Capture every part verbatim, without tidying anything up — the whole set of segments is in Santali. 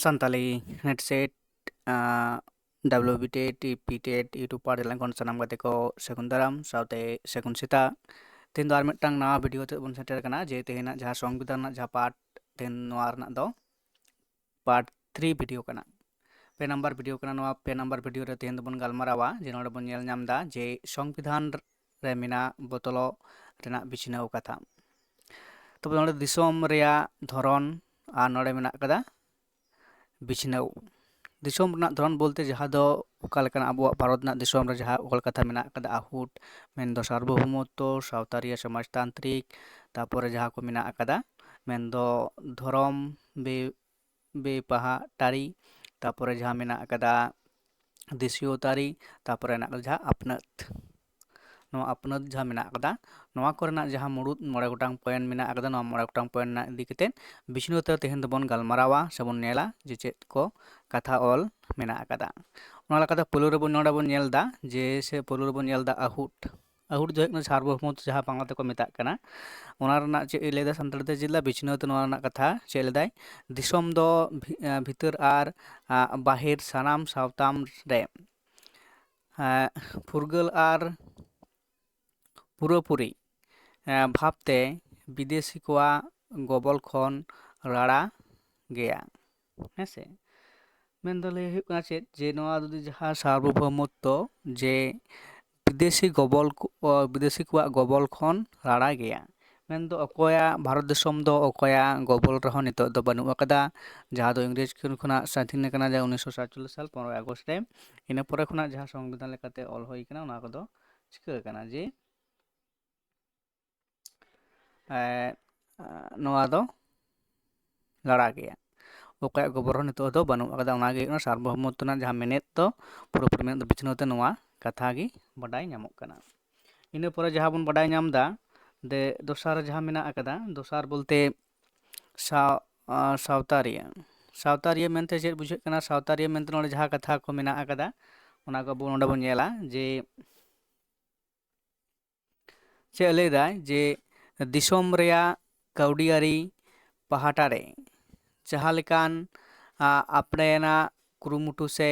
ᱥᱟᱱᱛᱟᱞᱤ NET SET, ᱟᱸ, WB TET, TP TET YouTube ᱯᱟᱦᱴᱟ ᱞᱮᱱ ᱠᱷᱚᱱ ᱥᱟᱱᱟᱢ ᱜᱟᱛᱮ ᱠᱚ ᱥᱟᱹᱜᱩᱱ ᱫᱟᱨᱟᱢ ᱥᱟᱶᱛᱮ ᱥᱟᱹᱜᱩᱱ ᱥᱮᱛᱟᱜ᱾ ᱛᱮᱦᱮᱧ ᱫᱚ ᱟᱨ ᱢᱤᱫᱴᱟᱝ ᱱᱟᱣᱟ ᱵᱷᱤᱰᱤᱭᱳ ᱛᱮ ᱵᱚᱱ ᱥᱮᱴᱮᱨ ᱟᱠᱟᱱᱟ, ᱡᱮ ᱛᱮᱦᱮᱧᱟᱜ ᱡᱟᱦᱟᱸ ᱥᱚᱝᱵᱤᱫᱷᱟᱱ ᱨᱮᱱᱟᱜ ᱡᱟᱦᱟᱸ ᱯᱟᱨᱴ, ᱛᱮᱦᱮᱧ ᱱᱚᱣᱟ ᱨᱮᱱᱟᱜ ᱫᱚ ᱯᱟᱨᱴ ᱛᱷᱨᱤ ᱵᱷᱤᱰᱤᱭᱳ ᱠᱟᱱᱟ᱾ ᱯᱮ ᱱᱟᱢᱵᱟᱨ ᱵᱷᱤᱰᱤᱭᱳ ᱠᱟᱱᱟ᱾ ᱱᱚᱣᱟ ᱯᱮ ᱱᱟᱢᱵᱟᱨ ᱵᱷᱤᱰᱤᱭᱳ ᱨᱮ ᱛᱮᱦᱮᱧ ᱫᱚᱵᱚᱱ ᱜᱟᱞᱢᱟᱨᱟᱣᱟ ᱡᱮ ᱱᱚᱰᱮ ᱵᱚᱱ ᱧᱮᱞ ᱧᱟᱢ ᱮᱫᱟ ᱡᱮ ᱥᱚᱝᱵᱤᱫᱷᱟᱱ ᱨᱮ ᱢᱮᱱᱟᱜ ᱵᱚᱫᱚᱞᱚᱜ ᱨᱮᱱᱟᱜ ᱵᱤᱪᱷᱱᱟᱹᱣ ᱠᱟᱛᱷᱟ᱾ ᱛᱚᱵᱮ ᱱᱚᱰᱮ ᱫᱤᱥᱚᱢ ᱨᱮᱭᱟᱜ ᱫᱷᱚᱨᱚᱱ ᱟᱨ ᱱᱚᱰᱮ ᱢᱮᱱᱟᱜ ᱠᱟᱫᱟ ᱵᱤᱪᱷᱱᱟᱹᱣ᱾ ᱫᱤᱥᱚᱢ ᱨᱮᱱᱟᱜ ᱫᱷᱚᱨᱚᱱ ᱵᱚᱞᱛᱮ ᱡᱟᱦᱟᱸ ᱫᱚ ᱚᱠᱟ ᱞᱮᱠᱟᱱᱟᱜ ᱟᱵᱚᱣᱟᱜ ᱵᱷᱟᱨᱚᱛ ᱨᱮᱱᱟᱜ ᱫᱤᱥᱚᱢ ᱨᱮ ᱡᱟᱦᱟᱸ ᱚᱞ ᱠᱟᱛᱷᱟ ᱢᱮᱱᱟᱜ ᱠᱟᱫᱟ, ᱟᱦᱩᱴ, ᱢᱮᱱᱫᱚ ᱥᱟᱨᱵᱚᱵᱷᱳᱣᱢᱚᱛᱛᱚ, ᱥᱟᱶᱛᱟᱨᱤᱭᱟᱹ ᱥᱚᱢᱟᱡᱽᱛᱟᱱᱛᱨᱤᱠ, ᱛᱟᱯᱚᱨᱮ ᱡᱟᱦᱟᱸ ᱠᱚ ᱢᱮᱱᱟᱜ ᱠᱟᱫᱟ ᱢᱮᱱᱫᱚ ᱫᱷᱚᱨᱚᱢ ᱵᱮ-, ᱵᱮᱯᱟᱦᱟᱴᱟᱨᱤ, ᱛᱟᱯᱚᱨᱮ ᱡᱟᱦᱟᱸ ᱢᱮᱱᱟᱜ ᱠᱟᱫᱟ ᱫᱮᱥᱤᱭᱚᱛᱟᱨᱤ, ᱛᱟᱯᱚᱨᱮ ᱦᱮᱱᱟᱜ ᱠᱟᱫᱟ ᱡᱟᱦᱟᱸ ᱟᱹᱯᱱᱟᱹᱛ᱾ ᱱᱚᱣᱟ ᱟᱹᱯᱱᱟᱹᱛ ᱡᱟᱦᱟᱸ ᱢᱮᱱᱟᱜ ᱠᱟᱫᱟ, ᱱᱚᱣᱟ ᱠᱚᱨᱮᱱᱟᱜ ᱡᱟᱦᱟᱸ ᱢᱩᱲᱩᱫ ᱢᱚᱬᱮ ᱜᱚᱴᱟᱝ ᱯᱚᱭᱮᱱᱴ ᱢᱮᱱᱟᱜ ᱠᱟᱫᱟ, ᱱᱚᱣᱟ ᱢᱚᱬᱮ ᱜᱚᱴᱟᱝ ᱯᱚᱭᱮᱱᱴ ᱨᱮᱱᱟᱜ ᱤᱫᱤ ᱠᱟᱛᱮ ᱵᱤᱪᱷᱱᱟᱹᱣ ᱛᱮ ᱛᱮᱦᱮᱧ ᱫᱚᱵᱚᱱ ᱜᱟᱞᱢᱟᱨᱟᱣᱟ ᱥᱮᱵᱚᱱ ᱧᱮᱞᱟ ᱡᱮ ᱪᱮᱫ ᱠᱚ ᱠᱟᱛᱷᱟ ᱚᱞ ᱢᱮᱱᱟᱜ ᱠᱟᱫᱟ᱾ ᱚᱱᱟ ᱞᱮᱠᱟᱛᱮ ᱯᱳᱭᱞᱳ ᱨᱮᱵᱚᱱ, ᱱᱚᱰᱮ ᱵᱚᱱ ᱧᱮᱞ ᱮᱫᱟ ᱡᱮ, ᱥᱮ ᱯᱳᱭᱞᱳ ᱨᱮᱵᱚᱱ ᱧᱮᱞ ᱮᱫᱟ ᱟᱦᱩᱴ᱾ ᱟᱦᱩᱴ ᱫᱚ ᱦᱩᱭᱩᱜ ᱠᱟᱱᱟ ᱥᱟᱨᱵᱚᱵᱷᱳᱣᱢᱚᱛᱛᱚ, ᱡᱟᱦᱟᱸ ᱵᱟᱝᱞᱟ ᱛᱮᱠᱚ ᱢᱮᱛᱟᱜ ᱠᱟᱱᱟ᱾ ᱚᱱᱟ ᱨᱮᱱᱟᱜ ᱪᱮᱫ ᱮ ᱞᱟᱹᱭᱫᱟ ᱥᱟᱱᱛᱟᱲᱤ ᱛᱮ, ᱪᱮᱫ ᱞᱮᱫᱟ ᱵᱤᱪᱷᱱᱟᱹᱣ ᱛᱮ ᱱᱚᱣᱟ ᱨᱮᱱᱟᱜ ᱠᱟᱛᱷᱟ ᱪᱮᱫ ᱞᱮᱫᱟᱭ, ᱫᱤᱥᱚᱢ ᱫᱚ ᱵᱷᱤ-, ᱟᱸ, ᱵᱷᱤᱛᱟᱹᱨ ᱟᱨ, ᱟᱸ, ᱵᱟᱦᱮᱨ ᱥᱟᱱᱟᱢ ᱥᱟᱶᱛᱟᱢ ᱨᱮ, ᱟᱸ, ᱯᱷᱩᱨᱜᱟᱹᱞ ᱟᱨ ᱯᱩᱨᱟᱹᱯᱩᱨᱤ, ᱟᱸ, ᱵᱷᱟᱵᱽᱛᱮ ᱵᱤᱫᱮᱥᱤ ᱠᱚᱣᱟᱜ ᱜᱚᱵᱚᱞ ᱠᱷᱚᱱ ᱨᱟᱲᱟ ᱜᱮᱭᱟ᱾ ᱦᱮᱸ ᱥᱮ? ᱢᱮᱱᱫᱚ ᱞᱟᱹᱭ ᱦᱩᱭᱩᱜ ᱠᱟᱱᱟ ᱪᱮᱫ, ᱡᱮ ᱱᱚᱣᱟ ᱡᱩᱫᱤ ᱡᱟᱦᱟᱸ ᱥᱟᱨᱵᱚᱵᱷᱳᱣᱢᱚᱛᱛᱚ, ᱡᱮ ᱵᱤᱫᱮᱥᱤ ᱜᱚᱵᱚᱞ ᱠᱚ, ᱚ, ᱵᱤᱫᱮᱥᱤ ᱠᱚᱣᱟᱜ ᱜᱚᱵᱚᱞ ᱠᱷᱚᱱ ᱨᱟᱲᱟ ᱜᱮᱭᱟ᱾ ᱢᱮᱱᱫᱚ ᱚᱠᱚᱭᱟᱜ, ᱵᱷᱟᱨᱚᱛ ᱫᱤᱥᱚᱢ ᱫᱚ ᱚᱠᱚᱭᱟᱜ ᱜᱚᱵᱚᱞ ᱨᱮᱦᱚᱸ ᱱᱤᱛᱚᱜ ᱫᱚ ᱵᱟᱹᱱᱩᱜ ᱟᱠᱟᱫᱟ, ᱡᱟᱦᱟᱸ ᱫᱚ ᱤᱝᱨᱮᱡᱽ ᱠᱷᱚᱱ ᱠᱷᱚᱱᱟᱜ ᱥᱟᱹᱫᱷᱤᱱ ᱟᱠᱟᱱᱟ, ᱡᱟᱦᱟᱸ ᱩᱱᱤᱥᱥᱚ ᱥᱟᱛᱪᱚᱞᱞᱤᱥ ᱥᱟᱞ ᱯᱚᱱᱨᱚᱭ ᱟᱜᱚᱥᱴ ᱨᱮ᱾ ᱤᱱᱟᱹ ᱯᱚᱨᱮ ᱠᱷᱚᱱᱟᱜ ᱡᱟᱦᱟᱸ ᱥᱚᱝᱵᱤᱫᱷᱟᱱ ᱞᱮᱠᱟᱛᱮ ᱚᱞ ᱦᱩᱭ ᱟᱠᱟᱱᱟ, ᱚᱱᱟ ᱠᱚᱫᱚ ᱪᱤᱠᱟᱹ ᱟᱠᱟᱱᱟ ᱡᱮ, ᱮ, ᱱᱚᱣᱟ ᱫᱚ ᱨᱟᱲᱟ ᱜᱮᱭᱟ᱾ ᱚᱠᱚᱭᱟᱜ ᱜᱚᱵᱚᱞ ᱦᱚᱸ ᱱᱤᱛᱚᱜ ᱫᱚ ᱵᱟᱹᱱᱩᱜ ᱟᱠᱟᱫᱟ᱾ ᱚᱱᱟᱜᱮ ᱦᱩᱭᱩᱜ ᱠᱟᱱᱟ ᱥᱟᱨᱵᱚᱵᱷᱳᱣᱢᱚᱛᱛᱚ ᱨᱮᱱᱟᱜ ᱡᱟᱦᱟᱸ ᱢᱮᱱᱮᱛ ᱫᱚ, ᱯᱩᱨᱟᱹᱯᱩᱨᱤ ᱢᱮᱱᱮᱛ ᱫᱚ ᱵᱤᱪᱷᱱᱟᱹᱣ ᱛᱮ ᱱᱚᱣᱟ ᱠᱟᱛᱷᱟ ᱜᱮ ᱵᱟᱰᱟᱭ ᱧᱟᱢᱚᱜ ᱠᱟᱱᱟ᱾ ᱤᱱᱟᱹ ᱯᱚᱨᱮ ᱡᱟᱦᱟᱸ ᱵᱚᱱ ᱵᱟᱰᱟᱭ ᱧᱟᱢ ᱮᱫᱟ, ᱫᱮ, ᱫᱚᱥᱟᱨ ᱡᱟᱦᱟᱸ ᱢᱮᱱᱟᱜ ᱟᱠᱟᱫᱟ, ᱫᱚᱥᱟᱨ ᱵᱚᱞᱛᱮ ᱥᱟᱶ-, ᱟᱸ, ᱥᱟᱶᱛᱟᱨᱤᱭᱟᱹ᱾ ᱥᱟᱶᱛᱟᱨᱤᱭᱟᱹ ᱢᱮᱱᱛᱮ ᱪᱮᱫ ᱵᱩᱡᱷᱟᱹᱜ ᱠᱟᱱᱟ? ᱥᱟᱶᱛᱟᱨᱤᱭᱟᱹ ᱢᱮᱱᱛᱮ ᱱᱚᱰᱮ ᱡᱟᱦᱟᱸ ᱠᱟᱛᱷᱟ ᱠᱚ ᱢᱮᱱᱟᱜ ᱟᱠᱟᱫᱟ, ᱚᱱᱟ ᱠᱚ ᱟᱵᱚ ᱱᱚᱰᱮ ᱵᱚᱱ ᱧᱮᱞᱟ ᱡᱮ, ᱪᱮᱫ ᱮ ᱞᱟᱹᱭᱫᱟᱭ ᱡᱮ ᱫᱤᱥᱚᱢ ᱨᱮᱭᱟᱜ ᱠᱟᱹᱣᱰᱤᱭᱟᱹᱨᱤ ᱯᱟᱦᱴᱟ ᱨᱮ ᱡᱟᱦᱟᱸ ᱞᱮᱠᱟᱱ, ᱟᱯᱲᱮᱱᱟᱜ ᱠᱩᱨᱩᱢᱩᱴᱩ ᱥᱮ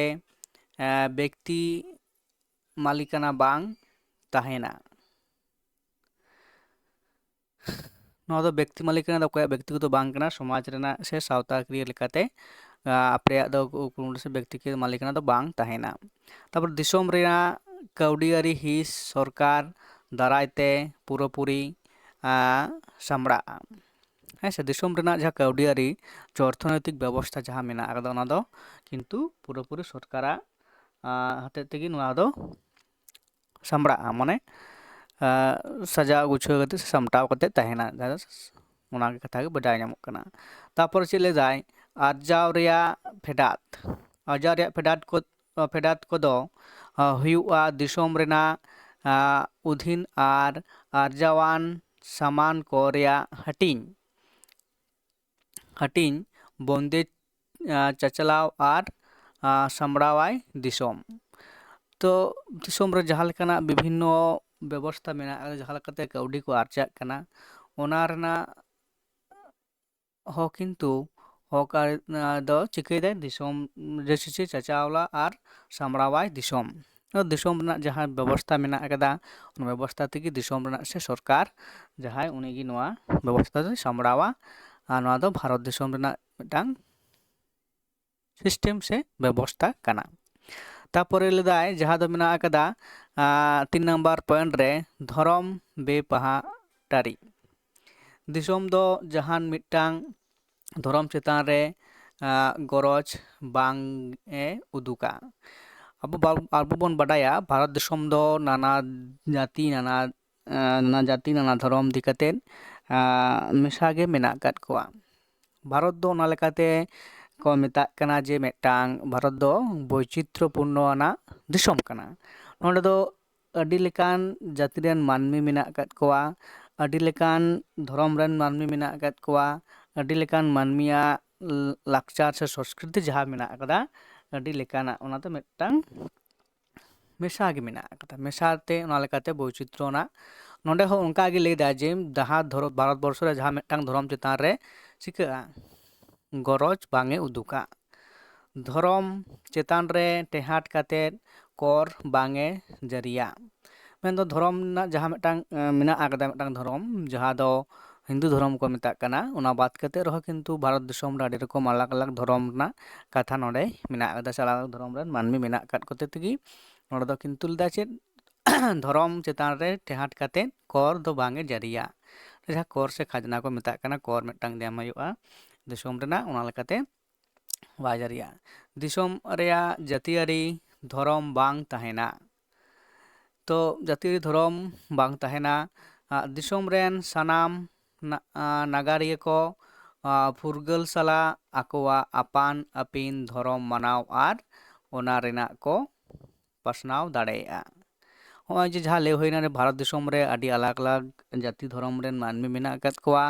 ᱵᱮᱠᱛᱤ ᱢᱟᱹᱞᱤᱠᱟᱱᱟ ᱵᱟᱝ ᱛᱟᱦᱮᱱᱟ᱾ ᱱᱚᱣᱟ ᱫᱚ ᱵᱮᱠᱛᱤ ᱢᱟᱹᱞᱤᱠᱟᱱᱟ ᱫᱚ ᱚᱠᱚᱭᱟᱜ ᱵᱮᱠᱛᱤᱜᱚᱛᱚ ᱵᱟᱝ ᱠᱟᱱᱟ, ᱥᱚᱢᱟᱡᱽ ᱨᱮᱱᱟᱜ ᱥᱮ ᱥᱟᱶᱛᱟ ᱠᱤᱭᱟᱹ ᱞᱮᱠᱟᱛᱮ ᱟᱯᱲᱮᱭᱟᱜ ᱫᱚ ᱠᱩᱨᱩᱢᱩᱴᱩ ᱥᱮ ᱵᱮᱠᱛᱤ ᱢᱟᱹᱞᱤᱠᱟᱱᱟ ᱫᱚ ᱵᱟᱝ ᱛᱟᱦᱮᱱᱟ᱾ ᱛᱟᱨᱯᱚᱨ ᱫᱤᱥᱚᱢ ᱨᱮᱱᱟᱜ ᱠᱟᱹᱣᱰᱤᱭᱟᱹᱨᱤ ᱦᱤᱸᱥ ᱥᱚᱨᱠᱟᱨ ᱫᱟᱨᱟᱭ ᱛᱮ ᱯᱩᱨᱟᱹᱯᱩᱨᱤ ᱥᱟᱢᱵᱲᱟᱜᱼᱟ᱾ ᱦᱮᱸ ᱥᱮ, ᱫᱤᱥᱚᱢ ᱨᱮᱱᱟᱜ ᱡᱟᱦᱟᱸ ᱠᱟᱹᱣᱰᱤᱭᱟᱹᱨᱤ ᱥᱮ ᱚᱨᱛᱷᱚᱱᱳᱭᱛᱤᱠ ᱵᱮᱵᱚᱥᱛᱷᱟ ᱡᱟᱦᱟᱸ ᱢᱮᱱᱟᱜ ᱟᱠᱟᱫᱟ, ᱚᱱᱟ ᱫᱚ ᱠᱤᱱᱛᱩ ᱯᱩᱨᱟᱹᱯᱩᱨᱤ ᱥᱚᱨᱠᱟᱨᱟᱜ ᱦᱚᱛᱮᱡ ᱛᱮᱜᱮ ᱱᱚᱣᱟ ᱫᱚ ᱥᱟᱢᱵᱲᱟᱜᱼᱟ, ᱢᱟᱱᱮ ᱥᱟᱡᱟᱣ ᱜᱩᱪᱷᱟᱹᱣ ᱠᱟᱛᱮ ᱥᱮ ᱥᱟᱢᱴᱟᱣ ᱠᱟᱛᱮ ᱛᱟᱦᱮᱱᱟ, ᱡᱟᱦᱟᱸ ᱫᱚ ᱚᱱᱟ ᱠᱟᱛᱷᱟ ᱜᱮ ᱵᱟᱰᱟᱭ ᱧᱟᱢᱚᱜ ᱠᱟᱱᱟ᱾ ᱛᱟᱨᱯᱚᱨ ᱪᱮᱫ ᱞᱟᱹᱭᱫᱟᱭ, ᱟᱨᱡᱟᱣ ᱨᱮᱭᱟᱜ ᱯᱷᱮᱰᱟᱛ, ᱟᱨᱡᱟᱣ ᱨᱮᱭᱟᱜ ᱯᱷᱮᱰᱟᱛ ᱠᱚ ᱯᱷᱮᱰᱟᱛ ᱠᱚᱫᱚ ᱦᱩᱭᱩᱜᱼᱟ ᱫᱤᱥᱚᱢ ᱨᱮᱱᱟᱜ ᱚᱫᱷᱤᱱ ᱟᱨ ᱟᱨᱡᱟᱣᱟᱱ ᱥᱟᱢᱟᱱ ᱠᱚ ᱨᱮᱭᱟᱜ ᱦᱟᱹᱴᱤᱧ ᱦᱟᱹᱴᱤᱧ ᱵᱚᱱᱫᱮᱡᱽ ᱪᱟᱪᱞᱟᱣ ᱟᱨ ᱥᱟᱢᱵᱲᱟᱣᱟᱭ ᱫᱤᱥᱚᱢ᱾ ᱛᱚ ᱫᱤᱥᱚᱢ ᱨᱮ ᱡᱟᱦᱟᱸ ᱞᱮᱠᱟᱱᱟᱜ ᱵᱤᱵᱷᱤᱱᱱᱚ ᱵᱮᱵᱚᱥᱛᱷᱟ ᱢᱮᱱᱟᱜᱼᱟ, ᱡᱟᱦᱟᱸ ᱞᱮᱠᱟᱛᱮ ᱠᱟᱹᱣᱰᱤ ᱠᱚ ᱟᱨᱡᱟᱜ ᱠᱟᱱᱟ, ᱚᱱᱟ ᱨᱮᱱᱟᱜ ᱦᱚᱸ ᱠᱤᱱᱛᱩ ᱦᱚᱠ ᱟᱨ ᱫᱚ ᱪᱤᱠᱟᱹᱭᱮᱫᱟᱭ, ᱫᱤᱥᱚᱢ ᱡᱮᱥᱮ ᱪᱟᱪᱟᱣᱞᱟ ᱟᱨ ᱥᱟᱢᱵᱲᱟᱣᱟᱭ ᱫᱤᱥᱚᱢ᱾ ᱫᱤᱥᱚᱢ ᱨᱮᱱᱟᱜ ᱡᱟᱦᱟᱸ ᱵᱮᱵᱚᱥᱛᱷᱟ ᱢᱮᱱᱟᱜ ᱟᱠᱟᱫᱟ, ᱚᱱᱟ ᱵᱮᱵᱚᱥᱛᱷᱟ ᱛᱮᱜᱮ ᱫᱤᱥᱚᱢ ᱨᱮᱱᱟᱜ ᱥᱮ ᱥᱚᱨᱠᱟᱨ ᱡᱟᱦᱟᱸᱭ, ᱩᱱᱤᱜᱮ ᱱᱚᱣᱟ ᱵᱮᱵᱚᱥᱛᱷᱟ ᱫᱚᱭ ᱥᱟᱢᱵᱲᱟᱣᱟ᱾ ᱟᱨ ᱱᱚᱣᱟ ᱫᱚ ᱵᱷᱟᱨᱚᱛ ᱫᱤᱥᱚᱢ ᱨᱮᱱᱟᱜ ᱢᱤᱫᱴᱟᱝ ᱥᱤᱥᱴᱮᱢ ᱥᱮ ᱵᱮᱵᱚᱥᱛᱷᱟ ᱠᱟᱱᱟ᱾ ᱛᱟᱨᱯᱚᱨᱮ ᱞᱟᱹᱭᱫᱟᱭ, ᱡᱟᱦᱟᱸ ᱫᱚ ᱢᱮᱱᱟᱜ ᱟᱠᱟᱫᱟ ᱛᱤᱱ ᱱᱟᱢᱵᱟᱨ ᱯᱚᱭᱮᱱᱴ ᱨᱮ, ᱫᱷᱚᱨᱚᱢ ᱵᱮᱯᱟᱦᱴᱟᱨᱤ᱾ ᱫᱤᱥᱚᱢ ᱫᱚ ᱡᱟᱦᱟᱱ ᱢᱤᱫᱴᱟᱝ ᱫᱷᱚᱨᱚᱢ ᱪᱮᱛᱟᱱ ᱨᱮ ᱜᱚᱨᱚᱡᱽ ᱵᱟᱝ ᱮ ᱩᱫᱩᱜᱟ᱾ ᱟᱵᱚ ᱟᱵᱚ ᱵᱚᱱ ᱵᱟᱰᱟᱭᱟ, ᱵᱷᱟᱨᱚᱛ ᱫᱤᱥᱚᱢ ᱫᱚ ᱱᱟᱱᱟ ᱡᱟᱹᱛᱤ, ᱱᱟᱱᱟ ᱱᱟᱱᱟ ᱡᱟᱹᱛᱤ, ᱱᱟᱱᱟ ᱫᱷᱚᱨᱚᱢ ᱤᱫᱤ ᱠᱟᱛᱮᱫ ᱢᱮᱥᱟ ᱜᱮ ᱢᱮᱱᱟᱜ ᱟᱠᱟᱫ ᱠᱚᱣᱟ᱾ ᱵᱷᱟᱨᱚᱛ ᱫᱚ ᱚᱱᱟ ᱞᱮᱠᱟᱛᱮ ᱠᱚ ᱢᱮᱛᱟᱜ ᱠᱟᱱᱟ ᱡᱮ ᱢᱤᱫᱴᱟᱝ, ᱵᱷᱟᱨᱚᱛ ᱫᱚ ᱵᱳᱭᱪᱤᱛᱨᱚᱯᱩᱨᱱᱚ ᱟᱱᱟᱜ ᱫᱤᱥᱚᱢ ᱠᱟᱱᱟ᱾ ᱱᱚᱸᱰᱮ ᱫᱚ ᱟᱹᱰᱤ ᱞᱮᱠᱟᱱ ᱡᱟᱹᱛᱤ ᱨᱮᱱ ᱢᱟᱹᱱᱢᱤ ᱢᱮᱱᱟᱜ ᱟᱠᱟᱫ ᱠᱚᱣᱟ, ᱟᱹᱰᱤ ᱞᱮᱠᱟᱱ ᱫᱷᱚᱨᱚᱢ ᱨᱮᱱ ᱢᱟᱹᱱᱢᱤ ᱢᱮᱱᱟᱜ ᱟᱠᱟᱫ ᱠᱚᱣᱟ, ᱟᱹᱰᱤ ᱞᱮᱠᱟᱱ ᱢᱟᱹᱱᱢᱤᱭᱟᱜ ᱞᱟᱠᱪᱟᱨ ᱥᱮ ᱥᱚᱥᱠᱨᱤᱛᱤ ᱡᱟᱦᱟᱸ ᱢᱮᱱᱟᱜ ᱟᱠᱟᱫᱟ, ᱟᱹᱰᱤ ᱞᱮᱠᱟᱱᱟᱜ, ᱚᱱᱟᱛᱮ ᱢᱤᱫᱴᱟᱝ ᱢᱮᱥᱟ ᱜᱮ ᱢᱮᱱᱟᱜ ᱟᱠᱟᱫᱟ᱾ ᱢᱮᱥᱟ ᱛᱮ ᱚᱱᱟ ᱞᱮᱠᱟᱛᱮ ᱵᱳᱭᱪᱤᱛᱨᱚ ᱨᱮᱱᱟᱜ ᱱᱚᱸᱰᱮ ᱦᱚᱸ ᱚᱱᱠᱟ ᱜᱮ ᱞᱟᱹᱭᱫᱟ ᱡᱮ ᱡᱟᱦᱟᱸ ᱫᱷᱚᱨᱚ-, ᱵᱷᱟᱨᱚᱛ ᱵᱚᱨᱥᱚ ᱨᱮ ᱡᱟᱦᱟᱸ ᱢᱤᱫᱴᱟᱝ ᱫᱷᱚᱨᱚᱢ ᱪᱮᱛᱟᱱ ᱨᱮ ᱪᱤᱠᱟᱹᱜᱼᱟ, ᱜᱚᱨᱚᱡᱽ ᱵᱟᱝ ᱮ ᱩᱫᱩᱜᱟ᱾ ᱫᱷᱚᱨᱚᱢ ᱪᱮᱛᱟᱱ ᱨᱮ ᱴᱮᱦᱟᱴ ᱠᱟᱛᱮ ᱠᱚᱨ ᱵᱟᱝ ᱮ ᱡᱟᱹᱨᱤᱭᱟ᱾ ᱢᱮᱱᱫᱚ ᱫᱷᱚᱨᱚᱢ ᱨᱮᱱᱟᱜ ᱡᱟᱦᱟᱸ ᱢᱤᱫᱴᱟᱝ, ᱮ, ᱢᱮᱱᱟᱜ ᱟᱠᱟᱫᱟ ᱢᱤᱫᱴᱟᱝ ᱫᱷᱚᱨᱚᱢ, ᱡᱟᱦᱟᱸ ᱫᱚ ᱦᱤᱱᱫᱩ ᱫᱷᱚᱨᱚᱢ ᱠᱚ ᱢᱮᱛᱟᱜ ᱠᱟᱱᱟ᱾ ᱚᱱᱟ ᱵᱟᱫ ᱠᱟᱛᱮ ᱨᱮᱦᱚᱸ ᱠᱤᱱᱛᱩ ᱵᱷᱟᱨᱚᱛ ᱫᱤᱥᱚᱢ ᱨᱮ ᱟᱹᱰᱤ ᱨᱚᱠᱚᱢ ᱟᱞᱟᱜᱽ ᱟᱞᱟᱜᱽ ᱫᱷᱚᱨᱚᱢ ᱨᱮᱱᱟᱜ ᱠᱟᱛᱷᱟ ᱱᱚᱰᱮ ᱢᱮᱱᱟᱜ ᱟᱠᱟᱫᱟ, ᱥᱮ ᱟᱞᱟᱜᱽ ᱟᱞᱟᱜᱽ ᱫᱷᱚᱨᱚᱢ ᱨᱮᱱ ᱢᱟᱹᱱᱢᱤ ᱢᱮᱱᱟᱜ ᱟᱠᱟᱫ ᱠᱚᱛᱮ ᱛᱮᱜᱮ ᱱᱚᱰᱮ ᱫᱚ ᱠᱤᱱᱛᱩ ᱞᱮᱫᱟ ᱪᱮᱫ, ᱫᱷᱚᱨᱚᱢ ᱪᱮᱛᱟᱱ ᱨᱮ ᱴᱮᱦᱟᱴ ᱠᱟᱛᱮ ᱠᱚᱨ ᱫᱚ ᱵᱟᱝ ᱮ ᱡᱟᱹᱨᱤᱭᱟ᱾ ᱡᱟᱦᱟᱸ ᱠᱚᱨ ᱥᱮ ᱠᱷᱟᱡᱽᱱᱟ ᱠᱚ ᱢᱮᱛᱟᱜ ᱠᱟᱱᱟ, ᱠᱚᱨ ᱢᱤᱫᱴᱟᱝ ᱮᱢ ᱦᱩᱭᱩᱜᱼᱟ ᱫᱤᱥᱚᱢ ᱨᱮᱱᱟᱜ, ᱚᱱᱟ ᱞᱮᱠᱟᱛᱮ ᱵᱟᱭ ᱡᱟᱹᱨᱤᱭᱟ᱾ ᱫᱤᱥᱚᱢ ᱨᱮᱭᱟᱜ ᱡᱟᱹᱛᱤᱭᱟᱹᱨᱤ ᱫᱷᱚᱨᱚᱢ ᱵᱟᱝ ᱛᱟᱦᱮᱱᱟ᱾ ᱛᱚ ᱡᱟᱹᱛᱤᱭᱟᱹᱨᱤ ᱫᱷᱚᱨᱚᱢ ᱵᱟᱝ ᱛᱟᱦᱮᱱᱟ᱾ ᱟ, ᱫᱤᱥᱚᱢ ᱨᱮᱱ ᱥᱟᱱᱟᱢ ᱱᱟ-, ᱟ, ᱱᱟᱜᱟᱨᱤᱭᱟᱹ ᱠᱚ, ᱟ, ᱯᱷᱩᱨᱜᱟᱹᱞ ᱥᱟᱞᱟᱜ ᱟᱠᱚᱣᱟᱜ ᱟᱯᱟᱱ ᱟᱹᱯᱤᱱ ᱫᱷᱚᱨᱚᱢ ᱢᱟᱱᱟᱣ ᱟᱨ ᱚᱱᱟ ᱨᱮᱱᱟᱜ ᱠᱚ ᱯᱟᱥᱱᱟᱣ ᱫᱟᱲᱮᱭᱟᱜᱼᱟ᱾ ᱦᱚᱸᱜᱼᱚᱭ ᱡᱮ ᱡᱟᱦᱟᱸ ᱞᱟᱹᱭ ᱦᱩᱭᱱᱟ, ᱵᱷᱟᱨᱚᱛ ᱫᱤᱥᱚᱢ ᱨᱮ ᱟᱹᱰᱤ ᱟᱞᱟᱜᱽ ᱟᱞᱟᱜᱽ ᱡᱟᱹᱛᱤ ᱫᱷᱚᱨᱚᱢ ᱨᱮᱱ ᱢᱟᱹᱱᱢᱤ ᱢᱮᱱᱟᱜ ᱟᱠᱟᱫ ᱠᱚᱣᱟ,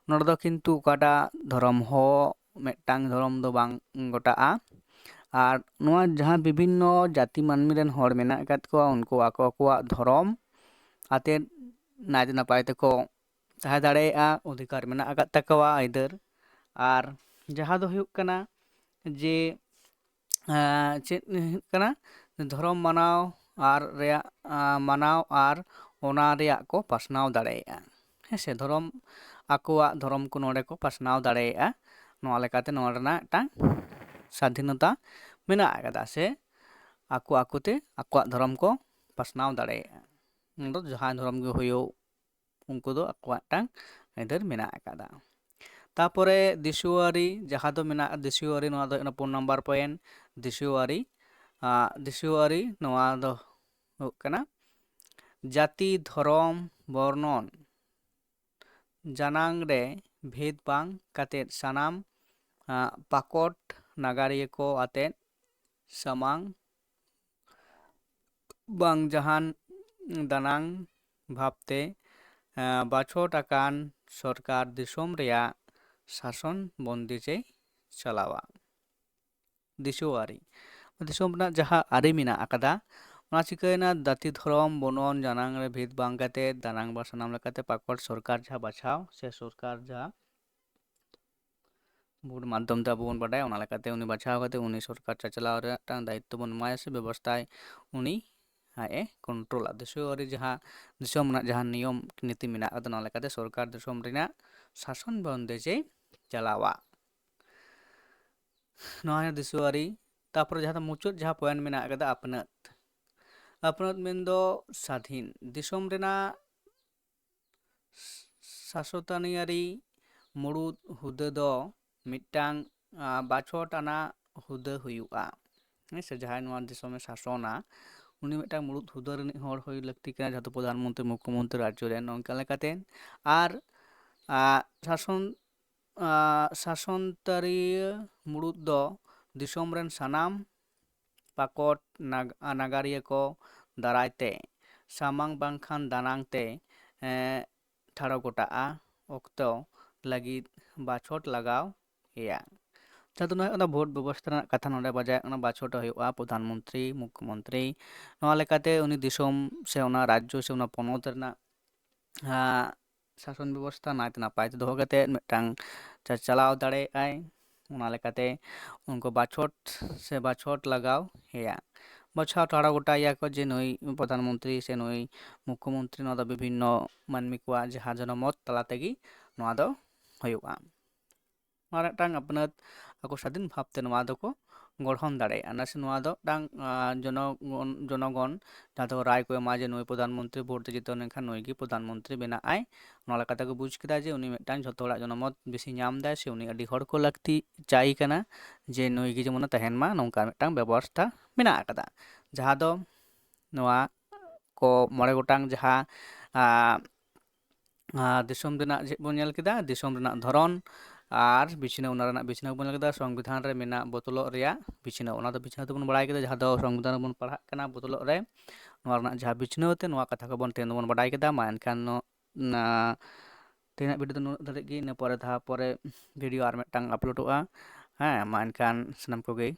ᱱᱚᱰᱮ ᱫᱚ ᱠᱤᱱᱛᱩ ᱚᱠᱟᱴᱟᱜ ᱫᱷᱚᱨᱚᱢ ᱦᱚᱸ ᱢᱤᱫᱴᱟᱝ ᱫᱷᱚᱨᱚᱢ ᱫᱚ ᱵᱟᱝ ᱜᱚᱴᱟᱜᱼᱟ᱾ ᱟᱨ ᱱᱚᱣᱟ ᱡᱟᱦᱟᱸ ᱵᱤᱵᱷᱤᱱᱱᱚ ᱡᱟᱹᱛᱤ ᱢᱟᱹᱱᱢᱤ ᱨᱮᱱ ᱦᱚᱲ ᱢᱮᱱᱟᱜ ᱟᱠᱟᱫ ᱠᱚᱣᱟ, ᱩᱱᱠᱩ ᱟᱠᱚ ᱟᱠᱚᱣᱟᱜ ᱫᱷᱚᱨᱚᱢ ᱟᱛᱮᱫ ᱱᱟᱭᱛᱮ ᱱᱟᱯᱟᱭ ᱛᱮᱠᱚ ᱛᱟᱦᱮᱸ ᱫᱟᱲᱮᱭᱟᱜᱼᱟ, ᱚᱫᱷᱤᱠᱟᱨ ᱢᱮᱱᱟᱜ ᱟᱠᱟᱫ ᱛᱟᱠᱚᱣᱟ ᱟᱹᱭᱫᱟᱹᱨ᱾ ᱟᱨ ᱡᱟᱦᱟᱸ ᱫᱚ ᱦᱩᱭᱩᱜ ᱠᱟᱱᱟ ᱡᱮ, ᱮᱸ, ᱪᱮᱫ ᱦᱩᱭᱩᱜ ᱠᱟᱱᱟ, ᱫᱷᱚᱨᱚᱢ ᱢᱟᱱᱟᱣ ᱟᱨ ᱨᱮᱭᱟᱜ, ᱟᱸ, ᱢᱟᱱᱟᱣ ᱟᱨ ᱚᱱᱟ ᱨᱮᱭᱟᱜ ᱠᱚ ᱯᱟᱥᱱᱟᱣ ᱫᱟᱲᱮᱭᱟᱜᱼᱟ᱾ ᱦᱮᱸ ᱥᱮ, ᱫᱷᱚᱨᱚᱢ, ᱟᱠᱚᱣᱟᱜ ᱫᱷᱚᱨᱚᱢ ᱠᱚ ᱱᱚᱰᱮ ᱠᱚ ᱯᱟᱥᱱᱟᱣ ᱫᱟᱲᱮᱭᱟᱜᱼᱟ᱾ ᱱᱚᱣᱟ ᱞᱮᱠᱟᱛᱮ ᱱᱚᱣᱟ ᱨᱮᱱᱟᱜ ᱢᱤᱫᱴᱟᱝ ᱥᱟᱫᱷᱤᱱᱚᱛᱟ ᱢᱮᱱᱟᱜ ᱟᱠᱟᱫᱟ, ᱥᱮ ᱟᱠᱚ ᱟᱠᱚᱛᱮ ᱟᱠᱚᱣᱟᱜ ᱫᱷᱚᱨᱚᱢ ᱠᱚ ᱯᱟᱥᱱᱟᱣ ᱫᱟᱲᱮᱭᱟᱜᱼᱟ᱾ ᱱᱚᱰᱮ ᱫᱚ ᱡᱟᱦᱟᱸ ᱫᱷᱚᱨᱚᱢ ᱜᱮ ᱦᱩᱭᱩᱜ, ᱩᱱᱠᱩ ᱫᱚ ᱟᱠᱚᱣᱟᱜ ᱢᱤᱫᱴᱟᱝ ᱟᱹᱭᱫᱟᱹᱨ ᱢᱮᱱᱟᱜ ᱟᱠᱟᱫᱟ᱾ ᱛᱟᱯᱚᱨᱮ ᱫᱤᱥᱩᱣᱟᱹᱨᱤ, ᱡᱟᱦᱟᱸ ᱫᱚ ᱢᱮᱱᱟᱜ ᱫᱤᱥᱩᱣᱟᱹᱨᱤ, ᱱᱚᱣᱟ ᱫᱚ ᱦᱩᱭᱩᱜ ᱠᱟᱱᱟ ᱯᱩᱱ ᱱᱟᱢᱵᱟᱨ ᱯᱚᱭᱮᱱᱴ, ᱫᱤᱥᱩᱣᱟᱹᱨᱤ᱾ ᱟᱸ, ᱫᱤᱥᱩᱣᱟᱹᱨᱤ ᱱᱚᱣᱟ ᱫᱚ ᱦᱩᱭᱩᱜ ᱠᱟᱱᱟ ᱡᱟᱹᱛᱤ, ᱫᱷᱚᱨᱚᱢ, ᱵᱚᱨᱱᱚᱱ, ᱡᱟᱱᱟᱝ ᱨᱮ ᱵᱷᱮᱫᱽ ᱵᱟᱝ ᱠᱟᱛᱮᱫ ᱥᱟᱱᱟᱢ, ᱟᱸ, ᱯᱟᱠᱚᱴ ᱱᱟᱜᱟᱨᱤᱭᱟᱹ ᱠᱚ ᱟᱛᱮᱫ ᱥᱟᱢᱟᱝ ᱵᱟᱝ ᱡᱟᱦᱟᱱ ᱫᱟᱱᱟᱝ ᱵᱷᱟᱵᱽᱛᱮ, ᱟᱸ, ᱵᱟᱪᱷᱚᱴ ᱟᱠᱟᱱ ᱥᱚᱨᱠᱟᱨ ᱫᱤᱥᱚᱢ ᱨᱮᱭᱟᱜ ᱥᱟᱥᱚᱱ ᱵᱚᱱᱫᱮᱡᱽ ᱮ ᱪᱟᱞᱟᱣᱟ᱾ ᱫᱤᱥᱩᱣᱟᱹ ᱟᱹᱨᱤ, ᱫᱤᱥᱚᱢ ᱨᱮᱱᱟᱜ ᱡᱟᱦᱟᱸ ᱟᱹᱨᱤ ᱢᱮᱱᱟᱜ ᱟᱠᱟᱫᱟ, ᱚᱱᱟ ᱪᱤᱠᱟᱹᱭᱮᱱᱟ, ᱡᱟᱹᱛᱤ, ᱫᱷᱚᱨᱚᱢ, ᱵᱚᱱᱚᱱ, ᱡᱟᱱᱟᱝ ᱨᱮ ᱵᱷᱮᱫᱽ ᱵᱟᱝ ᱠᱟᱛᱮ ᱫᱟᱱᱟᱝ ᱵᱟ ᱥᱟᱱᱟᱢ ᱞᱮᱠᱟᱛᱮ ᱯᱟᱠᱚᱴ ᱥᱚᱨᱠᱟᱨ ᱡᱟᱦᱟᱸ ᱵᱟᱪᱷᱟᱣ ᱥᱮ ᱥᱚᱨᱠᱟᱨ ᱡᱟᱦᱟᱸ ᱵᱷᱳᱴ ᱢᱟᱫᱽᱫᱷᱚᱢ ᱛᱮ ᱟᱵᱚ ᱵᱚᱱ ᱵᱟᱰᱟᱭᱟ, ᱚᱱᱟ ᱞᱮᱠᱟᱛᱮ ᱩᱱᱤ ᱵᱟᱪᱷᱟᱣ ᱠᱟᱛᱮ ᱩᱱᱤ ᱥᱚᱨᱠᱟᱨ ᱪᱟᱪᱞᱟᱣ ᱨᱮ ᱢᱤᱫᱴᱟᱝ ᱫᱟᱭᱤᱛᱛᱚ ᱵᱚᱱ ᱮᱢᱟᱭᱟ ᱥᱮ ᱵᱮᱵᱚᱥᱛᱷᱟᱭ, ᱩᱱᱤ ᱟᱡ ᱮ ᱠᱚᱱᱴᱨᱳᱞᱟ᱾ ᱫᱤᱥᱚᱢ ᱟᱹᱨᱤ ᱡᱟᱦᱟᱸ, ᱫᱤᱥᱚᱢ ᱨᱮᱱᱟᱜ ᱡᱟᱦᱟᱸ ᱱᱤᱭᱚᱢ ᱱᱤᱛᱤ ᱢᱮᱱᱟᱜ ᱟᱠᱟᱫᱟ, ᱚᱱᱟ ᱞᱮᱠᱟᱛᱮ ᱥᱚᱨᱠᱟᱨ ᱫᱤᱥᱚᱢ ᱨᱮᱱᱟᱜ ᱥᱟᱥᱚᱱ ᱵᱚᱱᱫᱮᱡᱮ ᱪᱟᱞᱟᱣᱟ᱾ ᱱᱚᱣᱟ ᱦᱩᱭᱩᱜ ᱫᱤᱥᱚᱢ ᱟᱹᱨᱤ᱾ ᱛᱟᱯᱚᱨᱮ ᱡᱟᱦᱟᱸ ᱫᱚ ᱢᱩᱪᱟᱹᱫ ᱡᱟᱦᱟᱸ ᱯᱚᱭᱮᱱᱴ ᱢᱮᱱᱟᱜ ᱟᱠᱟᱫᱟ ᱟᱹᱯᱱᱟᱹᱛ᱾ ᱟᱹᱯᱱᱟᱹᱛ ᱢᱮᱱᱫᱚ ᱥᱟᱹᱫᱷᱤᱱ᱾ ᱫᱤᱥᱚᱢ ᱨᱮᱱᱟᱜ ᱥᱟᱥᱚᱛᱟᱱᱤᱭᱟᱹᱨᱤ ᱢᱩᱲᱩᱫ ᱦᱩᱫᱟᱹ ᱫᱚ ᱢᱤᱫᱴᱟᱝ, ᱟ, ᱵᱟᱪᱷᱚᱴ ᱟᱱᱟᱜ ᱦᱩᱫᱟᱹ ᱦᱩᱭᱩᱜᱼᱟ᱾ ᱦᱮᱸ ᱥᱮ, ᱡᱟᱦᱟᱸᱭ ᱱᱚᱣᱟ ᱫᱤᱥᱚᱢᱮ ᱥᱟᱥᱚᱱᱟ, ᱩᱱᱤ ᱢᱤᱫᱴᱟᱝ ᱢᱩᱲᱩᱫ ᱦᱩᱫᱟᱹ ᱨᱤᱱᱤᱡ ᱦᱚᱲ ᱦᱩᱭ ᱞᱟᱹᱠᱛᱤ ᱠᱟᱱᱟ, ᱡᱟᱦᱟᱸ ᱫᱚ ᱯᱨᱚᱫᱷᱟᱱ ᱢᱚᱱᱛᱨᱤ, ᱢᱩᱠᱠᱷᱚ ᱢᱚᱱᱛᱨᱤ ᱨᱟᱡᱽᱡᱚ ᱨᱮᱱ, ᱱᱚᱝᱠᱟ ᱞᱮᱠᱟᱛᱮ᱾ ᱟᱨ, ᱟ, ᱥᱟᱥᱚᱱ, ᱟ, ᱥᱟᱥᱚᱱᱛᱟᱹᱨᱤᱭᱟᱹ ᱢᱩᱲᱩᱫ ᱫᱚ ᱫᱤᱥᱚᱢ ᱨᱮᱱ ᱥᱟᱱᱟᱢ ᱯᱟᱠᱚᱴ ᱱᱟᱜ-, ᱱᱟᱜᱟᱨᱤᱭᱟᱹ ᱠᱚ ᱫᱟᱨᱟᱭ ᱛᱮ ᱥᱟᱢᱟᱝ ᱵᱟᱝᱠᱷᱟᱱ ᱫᱟᱱᱟᱝ ᱛᱮ, ᱮᱸ, ᱴᱷᱟᱲᱚ ᱜᱚᱴᱟᱜᱼᱟ ᱚᱠᱛᱚ ᱞᱟᱹᱜᱤᱫ ᱵᱟᱪᱷᱚᱴ ᱞᱟᱜᱟᱣ ᱮᱭᱟ᱾ ᱡᱟᱦᱟᱸ ᱫᱚ ᱱᱚᱣᱟ ᱦᱩᱭᱩᱜ ᱠᱟᱱᱟ ᱵᱷᱳᱴ ᱵᱮᱵᱚᱥᱛᱷᱟ ᱨᱮᱱᱟᱜ ᱠᱟᱛᱷᱟ ᱱᱚᱰᱮ ᱵᱟᱡᱟᱭ ᱠᱟᱱᱟ, ᱵᱟᱪᱷᱚᱴ ᱦᱩᱭᱩᱜᱼᱟ ᱯᱨᱚᱫᱷᱟᱱ ᱢᱚᱱᱛᱨᱤ, ᱢᱩᱠᱠᱷᱚ ᱢᱚᱱᱛᱨᱤ᱾ ᱱᱚᱣᱟ ᱞᱮᱠᱟᱛᱮ ᱩᱱᱤ ᱫᱤᱥᱚᱢ ᱥᱮ ᱚᱱᱟ ᱨᱟᱡᱽᱡᱚ ᱥᱮ ᱚᱱᱟ ᱯᱚᱱᱚᱛ ᱨᱮᱱᱟᱜ, ᱟᱸ, ᱥᱟᱥᱚᱱ ᱵᱮᱵᱚᱥᱛᱷᱟ ᱱᱟᱭᱛᱮ ᱱᱟᱯᱟᱭ ᱛᱮ ᱫᱚᱦᱚ ᱠᱟᱛᱮᱫ ᱢᱤᱫᱴᱟᱝ ᱪᱟᱪᱟᱞᱟᱣ ᱫᱟᱲᱮᱭᱟᱜᱼᱟᱭ᱾ ᱚᱱᱟ ᱞᱮᱠᱟᱛᱮ ᱩᱱᱠᱩ ᱵᱟᱪᱷᱚᱴ ᱥᱮ ᱵᱟᱪᱷᱚᱴ ᱞᱟᱜᱟᱣ ᱦᱮᱭᱟ᱾ ᱵᱟᱪᱷᱟᱣ ᱴᱷᱟᱲᱚ ᱜᱚᱴᱟᱭᱮᱭᱟ ᱠᱚ ᱡᱮ ᱱᱩᱭ ᱯᱨᱚᱫᱷᱟᱱ ᱢᱚᱱᱛᱨᱤ ᱥᱮ ᱱᱩᱭ ᱢᱩᱠᱠᱷᱚ ᱢᱚᱱᱛᱨᱤ᱾ ᱱᱚᱣᱟ ᱫᱚ ᱵᱤᱵᱷᱤᱱᱱᱚ ᱢᱟᱹᱱᱢᱤ ᱠᱚᱣᱟᱜ ᱡᱟᱦᱟᱸ ᱡᱚᱱᱚᱢᱚᱛ ᱛᱟᱞᱟ ᱛᱮᱜᱮ ᱱᱚᱣᱟ ᱫᱚ ᱦᱩᱭᱩᱜᱼᱟ᱾ ᱱᱚᱣᱟ ᱨᱮ ᱢᱤᱫᱴᱟᱝ ᱟᱹᱯᱱᱟᱹᱛ ᱟᱠᱚ ᱥᱟᱹᱫᱷᱤᱱ ᱵᱷᱟᱵᱽ ᱛᱮ ᱱᱚᱣᱟ ᱫᱚᱠᱚ ᱜᱚᱲᱦᱚᱱ ᱫᱟᱲᱮᱭᱟᱜᱼᱟ᱾ ᱱᱟᱥᱮ ᱱᱚᱣᱟ ᱫᱚ ᱢᱤᱫᱴᱟᱝ, ᱟᱸ, ᱡᱚᱱᱚᱜᱚᱱ, ᱡᱚᱱᱚᱜᱚᱱ ᱡᱟᱦᱟᱸ ᱫᱚ ᱨᱟᱭ ᱠᱚ ᱮᱢᱟ ᱡᱮ ᱱᱩᱭ ᱯᱨᱚᱫᱷᱟᱱ ᱢᱚᱱᱛᱨᱤ ᱵᱷᱳᱴ ᱛᱮ ᱡᱤᱛᱟᱹᱣ ᱞᱮᱱᱠᱷᱟᱱ ᱱᱩᱭ ᱜᱮ ᱯᱨᱚᱫᱷᱟᱱ ᱢᱚᱱᱛᱨᱤ ᱵᱮᱱᱟᱜ ᱟᱭ᱾ ᱱᱚᱣᱟ ᱞᱮᱠᱟ ᱛᱮᱠᱚ ᱵᱩᱡᱽ ᱠᱮᱫᱟ ᱡᱮ ᱩᱱᱤ ᱢᱤᱫᱴᱟᱝ ᱡᱷᱚᱛᱚ ᱦᱚᱲᱟᱜ ᱡᱚᱱᱚᱢᱚᱛ ᱵᱮᱥᱤ ᱧᱟᱢ ᱮᱫᱟᱭ ᱥᱮ ᱩᱱᱤ ᱟᱹᱰᱤ ᱦᱚᱲ ᱠᱚ ᱞᱟᱹᱠᱛᱤ ᱪᱟᱭ ᱠᱟᱱᱟ ᱡᱮ ᱱᱩᱭ ᱜᱮ ᱡᱮᱢᱚᱱᱮ ᱛᱟᱦᱮᱱ ᱢᱟ, ᱱᱚᱝᱠᱟ ᱢᱤᱫᱴᱟᱝ ᱵᱮᱵᱚᱥᱛᱷᱟ ᱢᱮᱱᱟᱜ ᱟᱠᱟᱫᱟ᱾ ᱡᱟᱦᱟᱸ ᱫᱚ ᱱᱚᱣᱟ ᱠᱚ ᱢᱚᱬᱮ ᱜᱚᱴᱟᱝ ᱡᱟᱦᱟᱸ, ᱟᱸ, ᱟᱨ ᱫᱤᱥᱚᱢ ᱨᱮᱱᱟᱜ ᱪᱮᱫ ᱵᱚᱱ ᱧᱮᱞ ᱠᱮᱫᱟ, ᱫᱤᱥᱚᱢ ᱨᱮᱱᱟᱜ ᱫᱷᱚᱨᱚᱱ ᱟᱨ ᱵᱤᱪᱷᱱᱟᱹᱣ, ᱚᱱᱟ ᱨᱮᱱᱟᱜ ᱵᱤᱪᱷᱱᱟᱹᱣ ᱵᱚᱱ ᱧᱮᱞ ᱠᱮᱫᱟ, ᱥᱚᱝᱵᱤᱫᱷᱟᱱ ᱨᱮ ᱢᱮᱱᱟᱜ ᱵᱚᱛᱚᱞᱚᱜ ᱨᱮᱭᱟᱜ ᱵᱤᱪᱷᱱᱟᱹᱣ, ᱚᱱᱟ ᱫᱚ ᱵᱤᱪᱷᱱᱟᱹᱣ ᱛᱮᱵᱚᱱ ᱵᱟᱲᱟᱭ ᱠᱮᱫᱟ, ᱡᱟᱦᱟᱸ ᱫᱚ ᱥᱚᱝᱵᱤᱫᱷᱟᱱ ᱨᱮᱵᱚᱱ ᱯᱟᱲᱦᱟᱜ ᱠᱟᱱᱟ ᱵᱚᱛᱚᱞᱚᱜ ᱨᱮ, ᱱᱚᱣᱟ ᱨᱮᱱᱟᱜ ᱡᱟᱦᱟᱸ ᱵᱤᱪᱷᱱᱟᱹᱣ ᱛᱮ ᱱᱚᱣᱟ ᱠᱟᱛᱷᱟ ᱠᱚᱵᱚᱱ ᱛᱮᱦᱮᱧ ᱫᱚᱵᱚᱱ ᱵᱟᱰᱟᱭ ᱠᱮᱫᱟ᱾ ᱢᱟ ᱮᱱᱠᱷᱟᱱ ᱱᱚ-, ᱱᱟ-, ᱛᱮᱦᱮᱧᱟᱜ ᱵᱷᱤᱰᱤᱭᱳ ᱫᱚ ᱱᱩᱱᱟᱹᱜ ᱫᱷᱟᱹᱨᱤᱡ ᱜᱮ, ᱤᱱᱟᱹ ᱯᱚᱨᱮ ᱫᱷᱟᱣ ᱯᱚᱨᱮ ᱵᱷᱤᱰᱤᱭᱳ ᱟᱨ ᱢᱤᱫᱴᱟᱝ ᱟᱯᱞᱳᱰᱚᱜᱼᱟ᱾ ᱦᱮᱸ, ᱢᱟ ᱮᱱᱠᱷᱟᱱ ᱥᱟᱱᱟᱢ ᱠᱚᱜᱮ